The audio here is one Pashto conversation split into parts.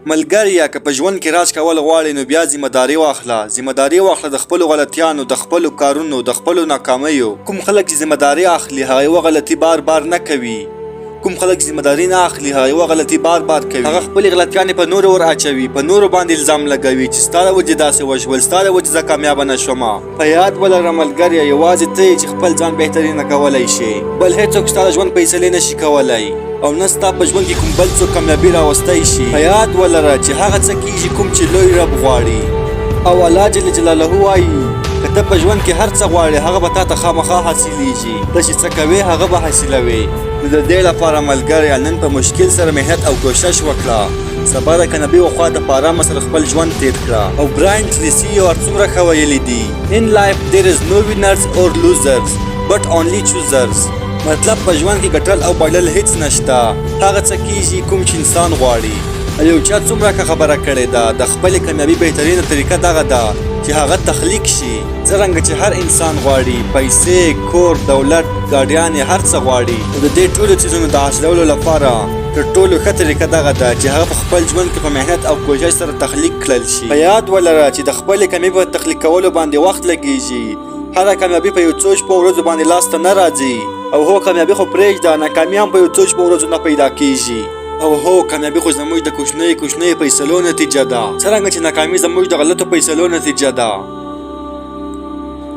ملګریه که په ژوند کې راج کول غواړې نو بیا ذمه داري واخله، ذمه داري واخله د خپلو غلطیانو، د خپلو کارونو، د خپلو ناکامیو. کوم خلک چې ذمه داري اخلي هغه یوه غلطي بار بار نه کوي، کوم خلک چې ذمه داري نه اخلي هغه یوه غلطي بار بار کوي. هغه خپلې غلطیانې په نورو ور اچوي، په نورو باندې الزام لګوي چې ستا له وجې داسې وشول، ستا له وجې زه کامیابه نه شوم. په یاد ولره ملګریه، یوازې ته یې چې خپل ځان بهترینه کولی شې، بل هېڅوک ستا د ژوند فیصلې نه شي کولی او نه ستا په ژوند کې کوم بل څوک کامیابي راوستی شي. په یاد ولره چې هغه څه کیږي کوم چې لوی رب غواړي، او الله جل جلاله وایي که ته په ژوند کې هر څه غواړې هغه به تا ته خامخا حاصلیږي، ته چې څه کوې هغه به حاصلوې. نو د دې لپاره ملګریه نن په مشکل سره محنت او کوشش وکړه، سبا د کامیابي و خوا ته په ارامه سره خپل ژوند تیر کړه. او براینټ لیسي یو هرڅومره ښه ویلي دي، In life there is no winners or losers but only choosers. مطلب په ژوند کې ګټل او بایلل هیڅ نشته، هغه څه کیږي کوم چې انسان غواړي. او یو چا څومره ښه خبره کړې ده، د خپلې کامیابي بهترینه طریقه دغه ده چې هغه تخلیق شي. څرنګه چې هر انسان غواړي پیسې، کور، دولت، ګاډیانې، هر څه غواړي، نو د دې ټولو څیزونو د حاصلولو لپاره تر ټولو ښه طریقه دغه ده چې هغه په خپل ژوند کې په محنت او کوشش سره تخلیق کړل شي. په یاد ولره چې د خپلې کامیابي په تخلیق کولو باندې وخت لګیږي، هره کامیابي په یو څو شپو ورځو باندې لاسته نه راځي. او هو کامیابي خو پرېږده، ناکامي هم په یو څو شپو ورځو نه پیدا کیږي. او هو کامیابي خو زموږ د کوچنیو کوچنیو فیصلو نتیجه ده، څرنګه چې ناکامي زموږ د غلطو فیصلو نتیجه ده.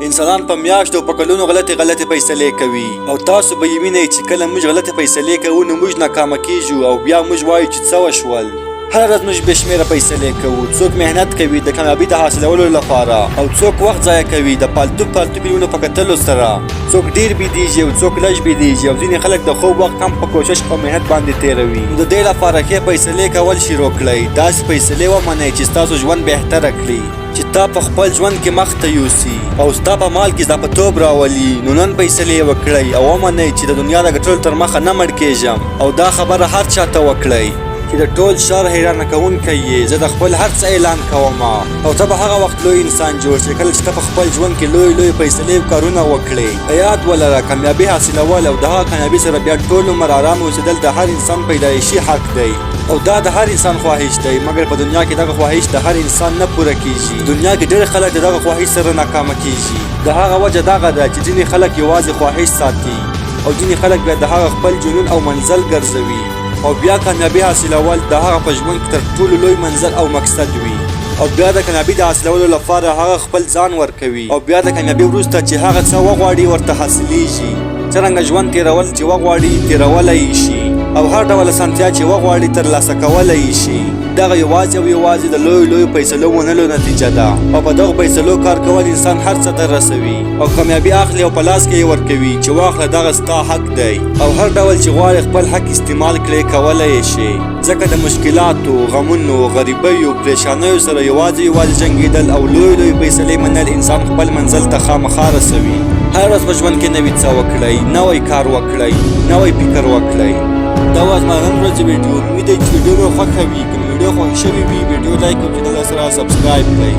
انسانان په میاشتو او په کلونو غلطې غلطې فیصلې کوي، او تاسو به یې وینئ چې کله موږ غلطې فیصلې کوو نو موږ ناکامه کیږو او بیا موږ وایو چې څه وشول. هره ورځ موږ بې شمېره فیصلې کوو، څوک محنت کوي د کامیابي د حاصلولو لپاره، او څوک وخت ضایع کوي د پالتو پالتو فلمونو په کتلو سره، څوک ډېر بیدیږي او څوک لږ بیدیږي، او ځینې خلک د خوب وخت هم په کوشش او محنت باندې تېروي. نو د دې لپاره ښې فیصلې کول شروع کړئ، داسې فیصلې ومنئ چې ستاسو ژوند بهتره کړي، چې تا په خپل ژوند کې مخ ته یوسي او ستا په مال کې اضافه توب راولي. نو نن فیصلې وکړئ او ومنئ چې د دنیا د ګټلو تر مخه نه مړ کېږم، او دا خبره هر چا ته وکړئ چې د ټول ښار حیرانه کوونکی یې، زه د خپل هر څه اعلان کوم. او ته به هغه وخت لوی انسان جوړ شې کله چې ته په خپل ژوند کې لوی لوی فیصلې او کارونه وکړې. په یاد ولره کامیابي حاصلول او د هغه کامیابي سره بیا ټول عمر ارام اوسېدل د هر انسان پیدایشي حق دی، او دا د هر انسان خواهش دی، مګر په دنیا کې دغه خواهش د هر انسان نه پوره کیږي. دنیا کې ډېر خلک د دغه خواهش سره ناکامه کیږي. د هغه وجه دغه ده چې ځینې خلک یوازې خواهش ساتي او ځینې خلک بیا د هغه خپل جنون او منزل ګرځوي، او بیا کامیابي حاصلول د هغه په ژوند کې تر ټولو لوی منزل او مقصد وي، او بیا د کامیابي د حاصلولو لپاره هغه خپل ځان ورکوي، او بیا د کامیابي وروسته چې هغه څه وغواړي ورته حاصلیږي. څرنګه ژوند تېرول چې وغواړي تېرولی یې شي، او هر ډول اسانتیا چې وغواړي ترلاسه کولی یې شي. دغه یوازې او یوازې د لویو لویو فیصلو منلو نتیجه ده، او په دغو فیصلو کار کول انسان هر څه ته رسوي او کامیابي اخلي او په لاس کې یې ورکوي چې واخله دغه ستا حق دی، او هر ډول چې غواړې خپل حق استعمال کړې کولی یې شې. ځکه د مشکلاتو، غمونو، غریبیو، پریشانیو سره یوازې یوازې جنګېدل او لوی لوی فیصلې منل انسان خپل منزل ته خامخا رسوي. هره ورځ په ژوند کې نوي څه وکړئ، نوی کار وکړئ، نوی فکر وکړئ. دا وه زما نن ورځې ویډیو. امید دی چې ویډیو مو خوښه وي. که مو ویډیو خوښه شوې وي، ویډیو لایک او چینل سره سبسکرایب کړئ.